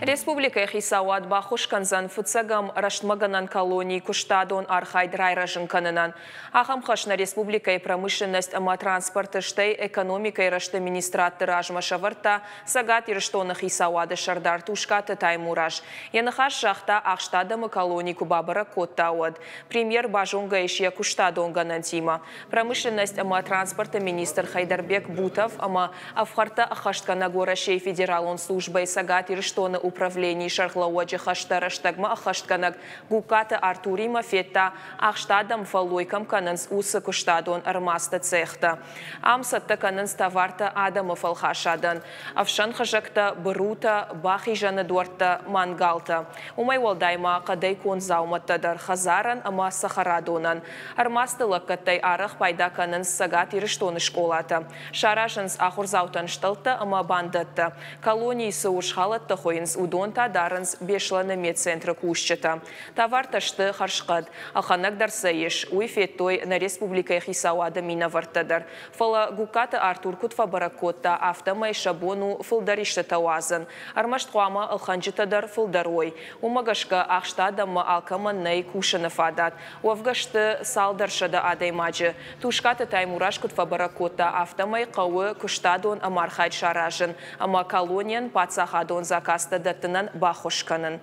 Республикӕйы хицауад баххуыс кӕндзӕн фыццӕгӕм рӕстмӕгӕнӕн колонийы куыстадон архайд райрӕзын кӕнынӕн. Ахӕм хӕс нӕ республикӕйы промышленность ӕмӕ транспорты, стӕй экономикӕйы рӕзты министрадты размӕ сӕвӕрдта Цӕгат Ирыстоны хицауады сӕрдар Тускъаты Таймураз. Йӕ ныхас загъта, ахст адӕмы колони куы бабӕрӕг кодта, уӕд. Премьер базонгӕ ис йӕ куыстадон гӕнӕнтимӕ. Промышленность ӕмӕ транспорты министр Хайдарбек Бутов ӕмӕ ӕфхӕрдтӕ ӕххӕстгӕнӕг Уӕрӕсейы Федералон службӕйы Цӕгат Ирыстоны управленийы сӕргълӕууӕджы хӕстӕ рӕстӕгмӕ ӕххӕстгӕнӕг Гугкаты Артуримӕ федта, ахст адӕм фӕллой кӕм кӕнынц, уыцы куыстадон ӕрмадзты цехтӕ. Ам цӕттӕ кӕнынц товартӕ адӕмы фӕлхасадӕн, ӕфсӕн хызӕгтӕ, бырутӕ, бахизӕны дуӕрттӕ, мангалтӕ. Уымӕй уӕлдай ма хъӕдӕй конд дзаумӕттӕ дӕр хӕдзарӕн ӕмӕ цӕхӕрадонӕн. Ӕрмадзты лӕггӕдтӕй арӕх пайда кӕнынц Цӕгат Ирыстоны скъолатӕ. Саразынц ахуырдзаутӕн стъӕлттӕ ӕмӕ бандӕттӕ. Колонийы цы урс халӕттӕ хуыйынц, уыдон та дарынц Беслӕны медцентры кусджытӕ. Товартӕ сты хӕрзхъӕд, ӕлхӕнӕг дӕр сӕ ис, уый федтой нӕ республикӕйы хицауады минӕвӕрттӕ дӕр. Фӕлӕ Гугкаты Артур куыд фӕбӕрӕг кодта, афтӕмӕй сӕ бон у фылдӕр истытӕ уадзын. Ӕрмӕст хъуамӕ ӕлхӕнджытӕ дӕр фылдӕр уой. Уымӕ гӕсгӕ ахст адӕммӕ алкӕмӕн нӕй кусыны фадат. Уӕвгӕ сты цалдӕр сӕдӕ адӕймаджы. Тускъаты Таймураз куыд фӕбӕрӕг кодта, афтӕмӕй хъӕуы куыстадон ӕмархайд саразын ӕмӕ колонийӕн паддзахадон заказтӕ дӕттынӕн баххуыс кӕнын.